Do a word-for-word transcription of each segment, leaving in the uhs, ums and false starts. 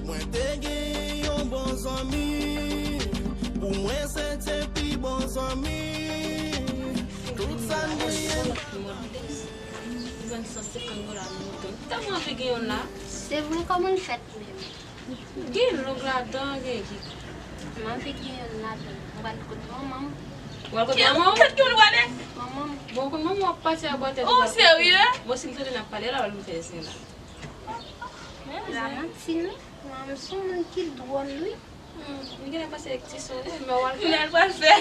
Mwen te gen yon bon zanmi. Pou mwen, se te pi bon zanmi. Tout sa m genyen. Mwen jwenn san senkant dola nan moto. M tèlman anvi gen yonn la. Se vre, kòman l fèt menm? Gen long ladan, gen ki. M anvi gen yonn ladan. Mwen pral kot manman m. Ou pral kot manman w? Kèt ki moun ou prale? Manman m. Bon, kot manman w ap pati a bò tèt ou. Ou serye? Bon, si m tande n ap pale la, m fè siy la. La manti, non. Manman m se yon moun ki dwòl, wi. Hmm, m genlè panse ek ti sou, men w al fè. Ou al pral fè.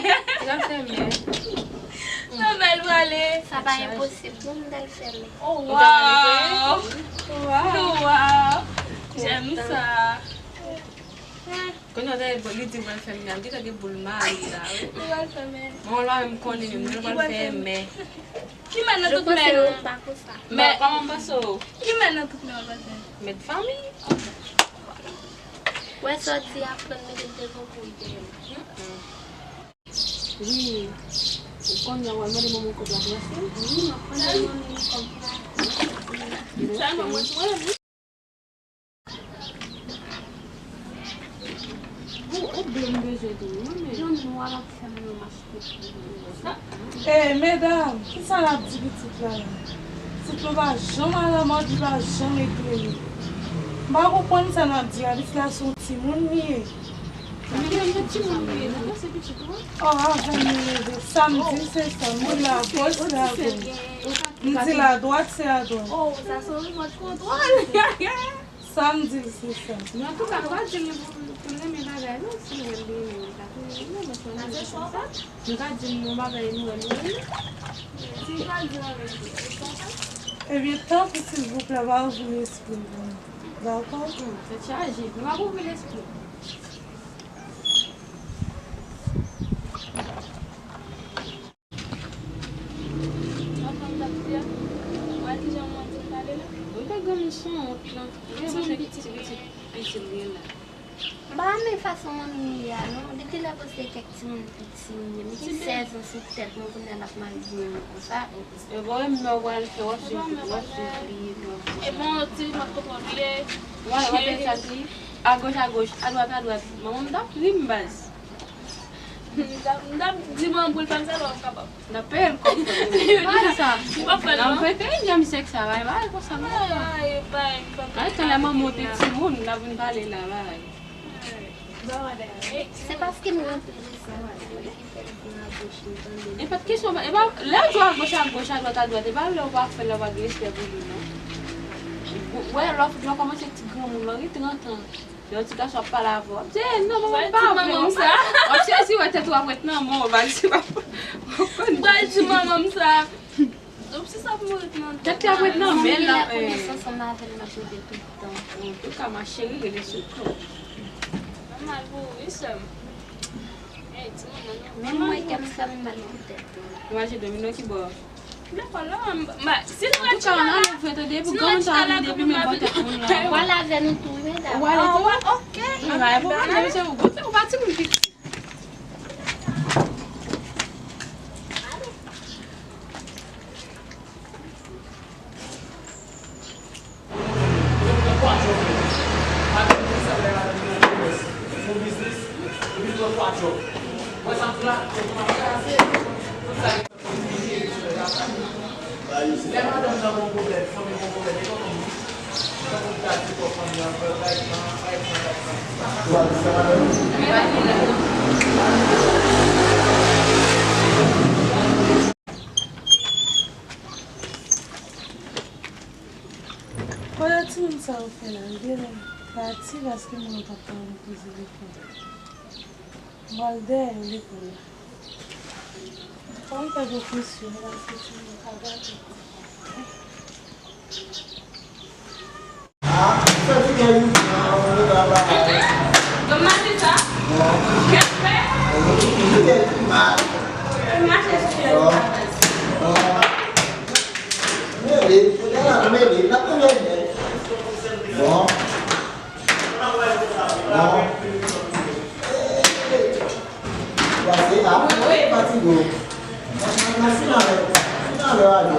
Ou al fè men. Nan bèl prale. Sa pa enposib, non, m dal fèmen. Oh, wow! Wow! Wow! J'aime ça. Kounye a, li di w al fèmen, li ta gen boul mari la, wi. Ou al fèmen. Bon, la, m konnen, men w al fèmen. Ki men nan tout men yo? Bon, kòman w panse w? Ki men nan tout men yo, pase? Mèt fanmi. Wè sa w di a, pran mete devan pou l genyen. Wi. Ou konnen w al mande manman w kòb la pou l achte l? Wi, m ap mande manman m kòb la. Sèlman mwen, mwen, Ou, ou byen bezwen tou, wi, men. Yon nwa l ap fè mwen yon mach koupe. Ey, medam, kisa n ap di pitit la la? Pitit mwen pa janm al anmòd, li pa janm eklere. M pa konprann sa n ap di a, pitit la se yon timoun li ye. Men, men, men timoun li ye, nou panse pitit ou an? Oh, avè m li leve. Sa m di l se sa, m di l agòch se agòch. M di l adwat se adwat. Oh, sa se yon remòt kontwòl. Sa m di l se sa. Men antouka, nou pa di l pou, pou l renmen bagay, non, si nou wè l renmen, nou ka tou renmen, men fò nou renmen konsa. Nou ka di l yon bagay, nou wè l renmen. Si nou pa di l anmèm, se konsa. Ebyen, tanpri, silvouplè, pa ouvri lespri l pou nou. Dakò? Hmm, tèt chaje. Nou pa ouvri lespri. Anfan m t ap di a, wè kijan mwen di m pale la? Ou pa granmoun sanwont lan. Ou gen yon ti pitit, pitit li la. M pa renmen fason manmi m ye a non. Depi lè poste kèk timoun piti, li gen sèz an sou tèt mwen, kounye a l ap mal di mwen konsa. E bon, e m nan w pral fè w ap swiv, w ap swiv li, w ap... E bon, ti remòt kontwòl li ye. Wè, w ap fè sa ki agoch agoch, adwat adwat. Manman m t ap ri m baz. M t ap, m t ap di manman pou l fè m sa, l pa p ap kapab. N ap peye l kòb pou li. Bagay sa. Li p ap fè l non. N ap peye l, janm sèk sa, bagay, bagay konsa, non. Ay, ay, bagay, bagay. Ay, tanlè manman w te timoun, n ap vin pale la, bagay. Se paske m gen anpil respè pou li ki fè l vin agoch m, tande. E pa t kesyon, e pa, lè w di agoch agoch, adwat adwat, e pa lè w pa fè l, lè w pa gen respè pou li, non. Ou wè, lè w, lè w kòmanse ti granmoun, lè w gen trant an, lè yon ti gason ap pale avè w, w ap di, "Eh, non, manman m pa vle w." W ap sezi wè tèt ou ap ret nan men w, w ap di, w ap konn. M pral di manman m sa. Donk, se sa pou mwen ret nan tèt la. Tèt la ap ret nan men l la. Manman m gen konesans ansanm avè l, m ap rete tout tan. Antouka, ma chérie, rele sou kò. Nòmal pou ou, wi, sè m. Ey, timoun nan, non. Menm mwen, kè m fè m mal pou tèt mwen. Imajine, domino ki bò. Dakò, non, m, m, si nou rete chita la, si nou rete chita la, depi men bò tèt moun la. Ou al avè nou tou, wi, medam. Ou al avè nou? Ok. Ou pa timoun piti. Lè madanm nan gon pwoblèm, fanmi gon pwoblèm, e kòman nou? Kòman nou ta di kò fanmi an, pa egzanp, pa egzanp, pa egzanp. Kote timoun sa yo fè la? Li genlè pati paske moun yo t ap pale poze lekòl. M pral dèyè lekòl la. Fò m fè pwofesyon an paske timoun yo ka gate. Bon maten sa. Kèt fè. Bon maten sa. Bon. Bon. Pase a, fatige w. Nan, nan, nan, siman lè, siman lè a lè.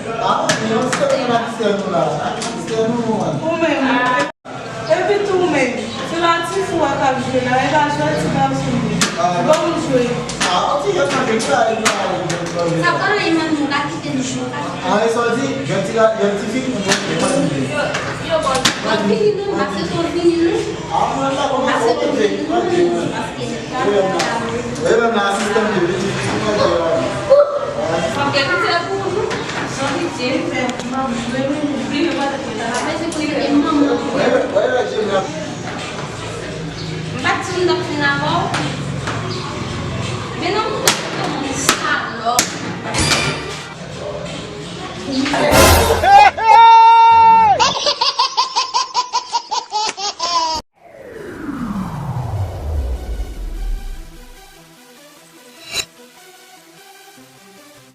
Ah, men yon ti tèt nan atistè nou la. Atistè nou, man. Ou menm. Epi tou ou menm. Se pa ti fi w k ap jwe la, e pa jwèt ti gason yo. Ah, ban m jwe. Ah, yon ti jwèt nan jwe la, e la. Sa pa anyen, manmi, ou ka kite l jwe, ou ka kite l. Ah, e sa w di, jwèt ti la, jwèt ti fi, nou jwe, nou pa jwe. Yo, yo, bon. Mwen fini non, ase ton fini non. Ah, mwen la, kòman fò manje? Ase ton fini non, paske